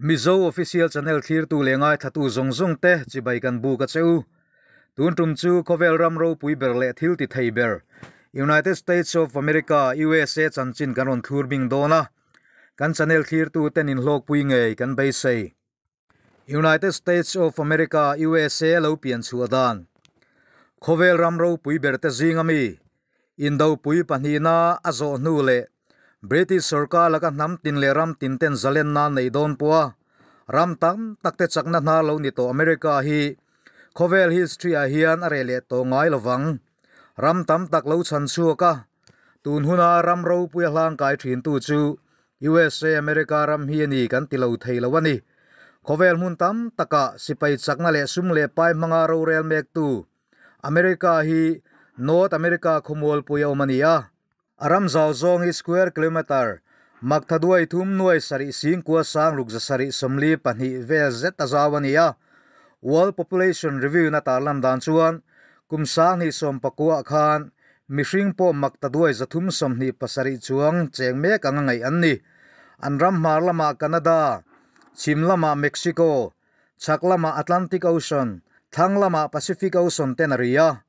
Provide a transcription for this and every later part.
Mizo Official Channel thlirtu leh ngaithlatu zawng zawng te chibai kan buk a che u. Tun tum chu khawvel ram ropui ber leh thil ti thei ber United States of America, usa, chanchin kan rawn thlur bing dawn a. Kan channel thlirtu ten inhlawkpui ngei kan beisei. United States of America, usa, lo pian chhuah dan. Khawvel ram ropui ber te zing ami Indopui pahnihna a zawh hnu leh British sorkar laka hnam tin leh ram tin ten zalenna an neih dawn pawh a, ram tam tak te chakna hnar lo ni tawh America hi khawvel history ah hian a reh leh tawh ngai lovang. Ram tam tak lo chhan chhuak a, tun huna ram ropui a hlangkai thin tu chu USA America ram hi a ni kan ti lo thei lo a ni. Khawvel hmun tam takah sipai chakna leh sum leh pai hmanga rorel mektu America hi North America khawmualpui a awm a ni a, a ram zau zawng hi square kilometre makthla duai thum nuai sarih singkua sang ruk za sarih sawmli pahnih vel zet a zau a ni a. World Population Review na tarlan dan chuan kum sanghnih sawm pakuah khan mihring pawh makta duai zathum sawmhnih pasarih chuang cheng mek anga ngaih an ni. An ram hmar lamah Canada, chhim lamah Mexico, Chhak lamah Atlantic Ocean, thlang lamah Pacific Ocean ten a ri a.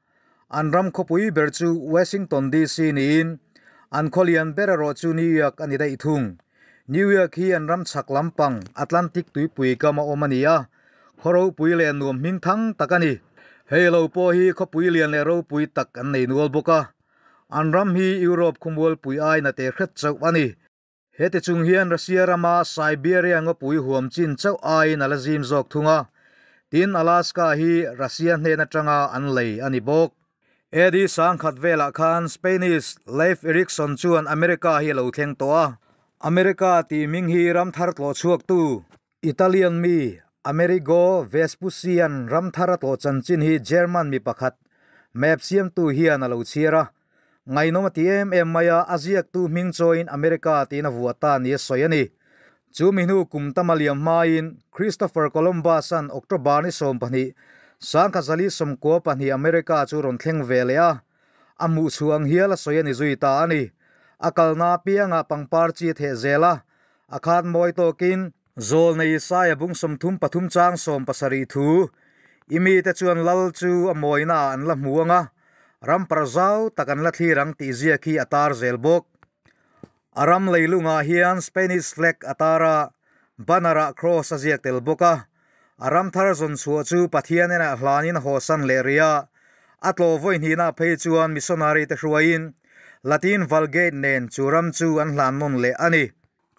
An ram khawpui ber chu Washington DC niin an khaw lian ber erawh chu New York a ni daih thung. New York hi an ram chhak lampang Atlantic tuipui kam a awm a ni a, khaw ropui leh nuam hming thang tak a ni. Hei lo pawh hi khawpui lian leh ropui tak an nei nual bawk a. An ram hi Europe khawmualpui aina te hret chauh a ni. Heti chung hian Russia rama Siberia ngawpui huam chin chauh aiin a la zim zawk thung a, tin Alaska hi Russia hnen atanga an lei a ni bawk. AD sangkhat velah khan Spanish Leif Erikson chuan America hi a lo thleng tawh a, America tih hming hi ram thar tlawh chhuaktu Italian mi Amerigo Vespucci-a'n ram thar a tlawh chanchin hi German mi pakhat map siamtu hian a lo chhiar a. Ngaihnawm a ti em em mai a, a ziaktu hming chawiin America tiin a vuah ta ni a sawi a ni. Chu mi hnu kum tama liam hmain Christopher Columbus-a'n October ni 12, 1092 America chu rawn thleng ve leh a, a hmuh chhuah ang hial a sawi a ni zui ta a ni. A kalna apiangah pangpar chi a theh zel a, A khat mawi tawkin Zawlnei Isaia bung 33 chang 70 thu i mite chuan lal chu a mawina ah an la hmu ang a, ram par zau tak an la thlir ang tih ziak hi a tar zel bawk. A ram leilungah hian Spanish flag a tar a, banner ah cross a ziak tel bawk a. A ram thar zawn chhuah chu Pathian enah hlanin a hawsan leh rih a, a tlawh vawi hnihna phei chuan missionary te hruaiin Latin Vulgate nen chu ram chu an hlan nawn leh a ni.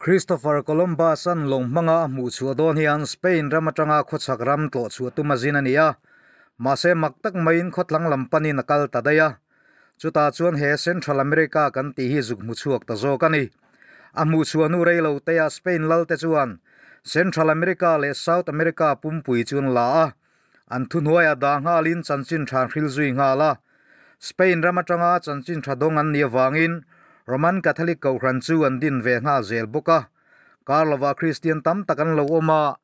Christopher Columbus-a'n lawng hmanga a hmuh chhuah dawn hian Spain ram atanga khawchhak ram tlawh chhuah tum a zin a ni a, mahse mak tak maiin khawtlang lam panin a kal ta daih a. Chutah chuan he Central America kan tih hi zuk hmu chhuak ta zawk a ni. A hmuh chhuah hnu rei lo teah Spain lalte chuan Central America leh South America pumpui chu an la a, an thuhnuaiah dah nghalin chanchin tha an hril zui nghal a. Spain ram atanga chanchin tha dawng an nih avangin Roman Catholic Kohhran chu an din ve nghal zel bawk a. Kar lovah Kristian tam tak an lo awm a,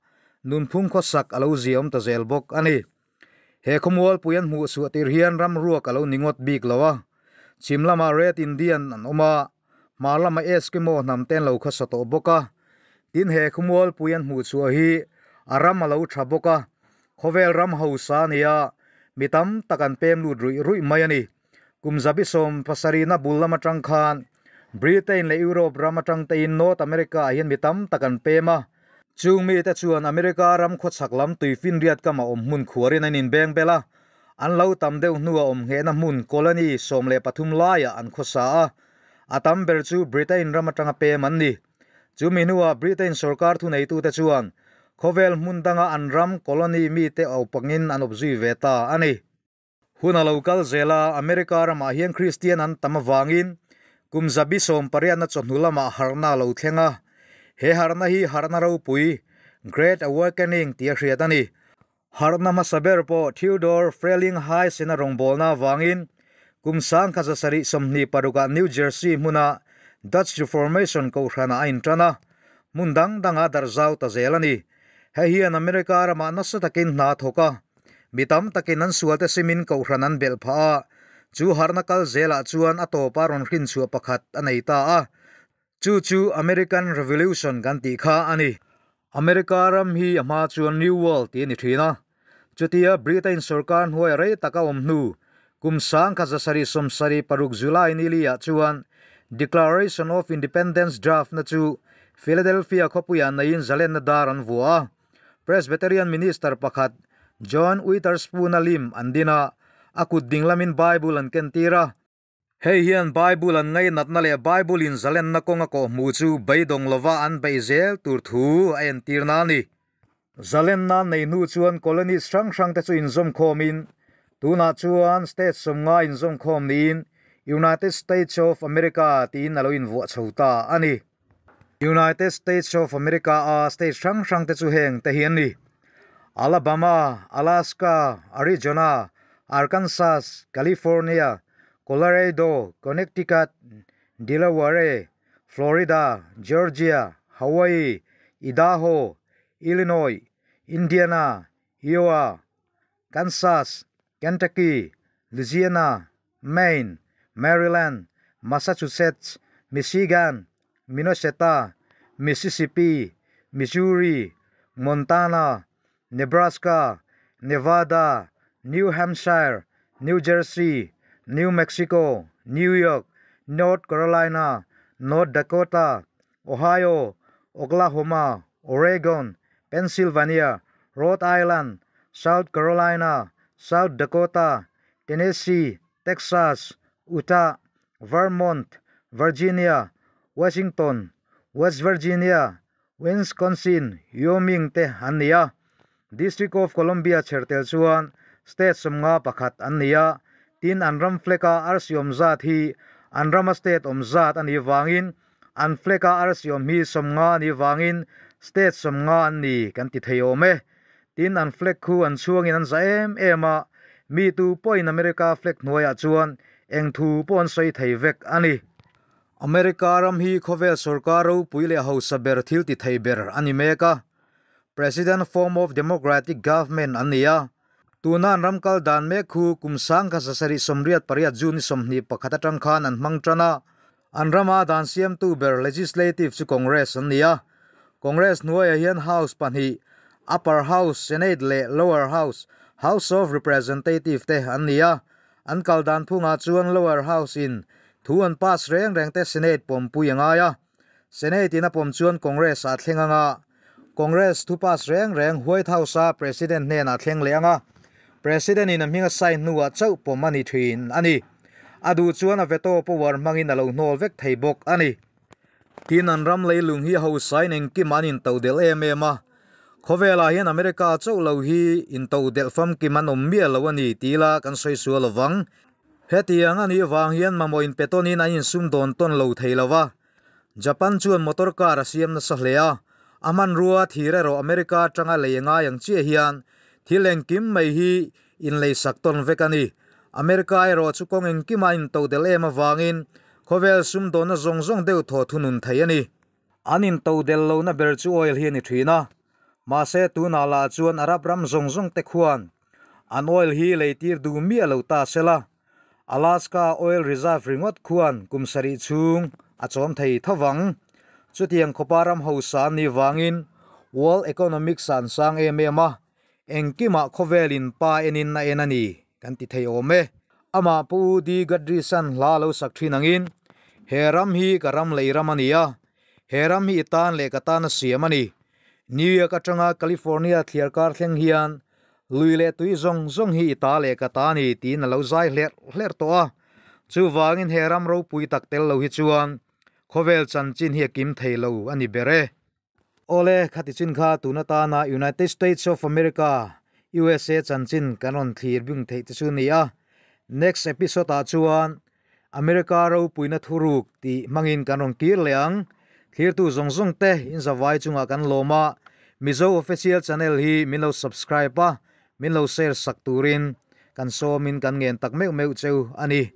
nunphung khawsak a lo ziaawm ta zel bawk a ni. He khawmualpui an hmuh chhuah tir hian ram ruak a lo ni ngawt bik lo a, chhim lamah Red Indian an awm a, hmar lamah Eskimo hnam te an lo khawsa tawh bawk a. Tin he khawmualpui an hmuh chhuah hi a ram a lo tha bawk a, khawvel ram hausa a ni a, mi tam tak an pem lut ruih ruih mai a ni. Kum zabi 70na bul lam atang khan Britain leh Europe ram atang tein North America ah hian mi tam tak an pem a, Chung mite chuan America ram khawchhak lam tuifinriat kama awm hmun khuarin an inbeng bel a, an lo tam deuh hnua awm nghehna hmun colony 13 laiah an khawsa a, a tam ber chu Britain ram atanga pem an ni. Chumi hnuah Britain sorkar thuneitute chuan khawvel hmun danga an ram colony mite aupangin an awpzui ve ta a ni. Hun a lo kal zel a, America ramah hian Kristian an tam avangin kum zabi 18na chawhnu lamah harhna a lo thleng a. He harhna hi harhna ropui, Great Awakening, tih a hriat a ni. Harhna hmasa ber pawh Theodore Frelinghuysen a rawngbawlna avangin kum 1726ah New Jersey hmuna Dutch Reformation kohhranah a intan a, hmun dang dangah a darh zau ta zel a ni. Hei hian America ramah nasa takin hna a thawk a. Mi tam takin an sualte simin kohhran an belh phah a, chu harhna kal zelah chuan a tawpa rawn hrinchhuah pakhat a nei ta a, chu chu American Revolution kan tih kha a ni. America ram hi a hma chuan New World tih a ni thin a. Chutia Britain sorkar hnuaia rei taka awm hnu kum 1776 July ni li ah chuan Declaration of Independence draft na chu Philadelphia khawpuiah neiin zalenna dar an vuah a. Presbyterian minister pakhat John Witherspoon-a lim an din a, a kut ding lamin Bible an kentir a. Hei hian Bible an ngainatna leh Bible-in zalenna kawnga kawhhmuh chu beidawng lova an beih zel tur thu a entir na a ni. Zalenna an nei hnu chuan colonies hrang hrangte chu inzawmkhawmin tunah chuan state sawmnga inzawmkhawm niin United States of America tiin a lo invuah chho ta a ni. United States of America a state hrang hrangte chu heng te hi an ni, Alabama, Alaska, Arizona, Arkansas, California, Colorado, Connecticut, Delaware, Florida, Georgia, Hawaii, Idaho, Illinois, Indiana, Iowa, Kansas, Kentucky, Louisiana, Maine, Maryland, Massachusetts, Michigan, Minnesota, Mississippi, Missouri, Montana, Nebraska, Nevada, New Hampshire, New Jersey, New Mexico, New York, North Carolina, North Dakota, Ohio, Oklahoma, Oregon, Pennsylvania, Rhode Island, South Carolina, South Dakota, Tennessee, Texas, Utah, Vermont, Virginia, Washington, West Virginia, Wisconsin, Wyoming te an ni a. District of Columbia chhertel chuan state 51 an ni a, tin an ram flag a arsi awm zat hi an rama state awm zat a nih vangin an flag a arsi awm hi 50 a nih vangin state 50 an ni kan ti thei awm e. Tin an flag khu an chhuangin an za em em a, mi tu pawhin America flag hnuaiah chuan eng thu pawh an sawi thei vek a ni. America ram hi khawvel sorkar ropui leh hausa ber thil ti thei ber a ni mek a. President form of Democratic Government an ni a. Tuna an ram kal dan mek khu kum 1788 June 21 atang khan an hmang tan a. An rama dan siamtu ber Legislative chu Congress an ni a. Congress hnuaiah hian House pahnih, Upper House, Senate leh Lower House, House of Representative te an ni a. An kal dan phungah chuan Lower House in thu an pass reng reng te Senate pawmpui a ngai a. Senate in a pawm chuan Congress ah thleng anga Congress thu pass reng reng White House a President hnenah thleng leh anga President in a hming a sign hnuah chauh pawm a ni thin a ni. A duh chuan a veto power hmangin a lo hnawl vek thei bawk a ni. Tin an ram leilung hi hausain engkim an intodelh em em a, khawvelah hian America chauh lo hi intodelh famkim an awm miah lo a ni tih ila kan sawi sual lovang. Hetiang a nih vang hian mamawh inpetawnin an insum dawn tawn lo thei lo va. Japan chuan motor car a siam nasa hle a, a hmanrua thir erawh America atanga lei a ngai ang chiah hian thil engkim mai hi inleisak tawn vek a ni. America erawh chu kawng engkima intodelh em avangin khawvel sumdawnna zawng zawng deuh thaw thunun thei a ni. An intodelh lohna ber chu oil hi a ni thin a, mahse tunah lah chuan Arab ram zawng zawng te khuan an oil hi leitir duh miah lo ta sela, Alaska oil reserve ringawt khuan kum sarih chhung a chawm thei tho vang. Chutiang khawpa ram hausa an nih vangin world economics an sang em em a, Engkimah khawvelin pa enin a en a ni kan ti thei awm e. Amah Pu D. Gadrisan hla lo sak thin angin, He ram hi ka ram lei ram a ni a, he ram hi i tan leh ka tan a siam a ni. New York atanga California thliar kar thleng hian lui leh tui zawng zawng hi i ta leh ka ta a ni tiin a lo zai hlerh hlerh tawh a. Chuvangin he ram ropui tak tel lo hi chuan khawvel chanchin hi a kim thei lo a ni ber e. Awle, khati chin kha tun atana United States of America, usa, chanchin kan rawn thlir bing theih te chu ni a. Next episode ah chuan America ropuina thuruk tih hmangin kan rawn kir leh ang. Thlirtu zawng zawng te in zavai chungah kan lawm a, Mizo Official Channel hi min lo subscribe a, min lo share sak turin kan sawmin kan ngen tak meuh meuh cheu a ni.